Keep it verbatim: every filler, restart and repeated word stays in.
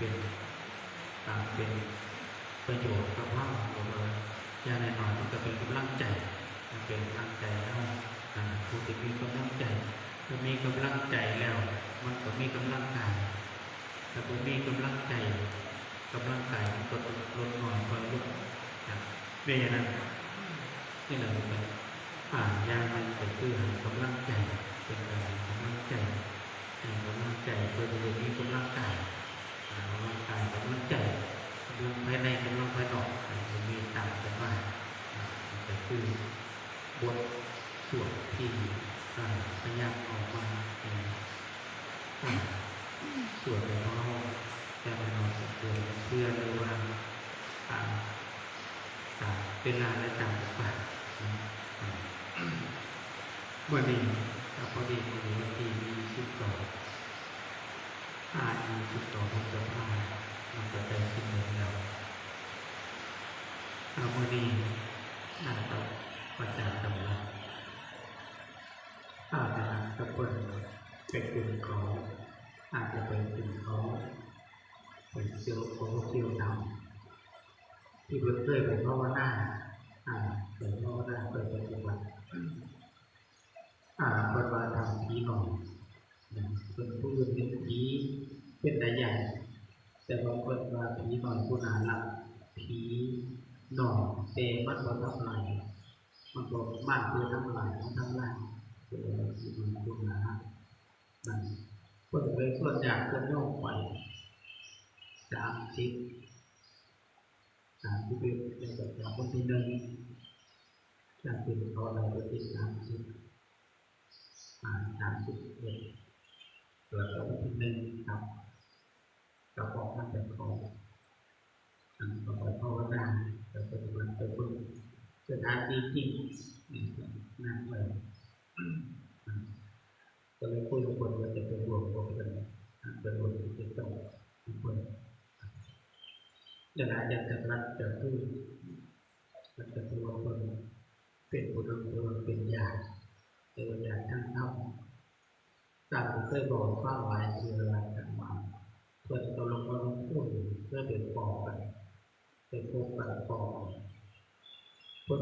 เป็นอ่าเป็นประโยชน์กับเรา หรือว่าอย่างน้อยๆมันก็เป็นกำลังใจ มันเป็นกำลังใจให้เราอ่าผู้ที่มีกำลังใจ ถ้ามีกำลังใจแล้ว มันก็มีกำลังกาย ถ้าบ่มีกำลังใจ กำลังกายมันก็ลดน้อยถอยลงนะเป็นอย่างนั้น นี่แหละมันเป็นอ่าอย่างหนึ่งก็คือให้กำลังใจ เป็นการให้กำลังใจ ให้กำลังใจเพื่อที่จะมีกำลังกายอ่ากำลังกายกำลังใจกำลังภายในกำลังภายนอกให้มันมีตามกันมาอ่ามันก็คือบทสวดที่อ่าพยายามเอามาเป็นอ่าสวดในห้องแต่ในห้องสวดเพื่อเพื่อหรือว่าอ่าอ่าเวลาและตามไปนะอ่า เมื่อนี้ก็พอดีเมื่อนี้วันที่ยี่สิบสอง อ่ายี่สิบสองพฤษภามันก็ได้สิบเอ็ดแล้วอ่าเมื่อนี้น่าจะประจำตำราอ่าแต่นั้นก็เพิ่นไปกินเขาอาจจะไปกินเขาไปเที่ยวเขาเที่ยวดำที่เพิ่นเคยไปภาวนาอ่าไปภาวนาไปปฏิบัติ อ่าเพิ่นว่าทำผีหน่อยนะเพิ่นผู้อื่นเป็นผีเป็นหลายอย่างแต่ว่าเพิ่นว่าผีหน่อยผู้น่ารักผีหน่อยแต่มันบ่ทำลายมันบ่มากเพื่อทำลายมันทำลายเออผีหน่อยผู้น่ารักนั่นเพิ่นเลยส่วนยากเพิ่นย่อมไปสามสิบสามสิบเอ็ดแล้วก็สามวันที่หนึ่ง จากเป็นเขาเราก็ติดสามสิบอ่าสามสิบเอ็ดเกิดวันที่หนึ่งครับกับออกมาจากของอันต่อไปภาวนาแต่ปัจจุบันไปเบิ่งสถานที่จริงนั่งเลยก็เลยคุยกับคนว่าจะไปรวมพวกกันไปรวมที่จะต้องทุกคน จะหลายจะจะรักจะพูดมันจะตัวคนเป็นผู้นำตัวเป็นญาติแต่ว่าญาติทั้งเท่าตามที่เคยบอกฟังหลายเทื่อหลายครั้งมาเพื่อนก็ลงมาลงพูดเพื่อเป็นปอกกันเป็นพวกกันปอก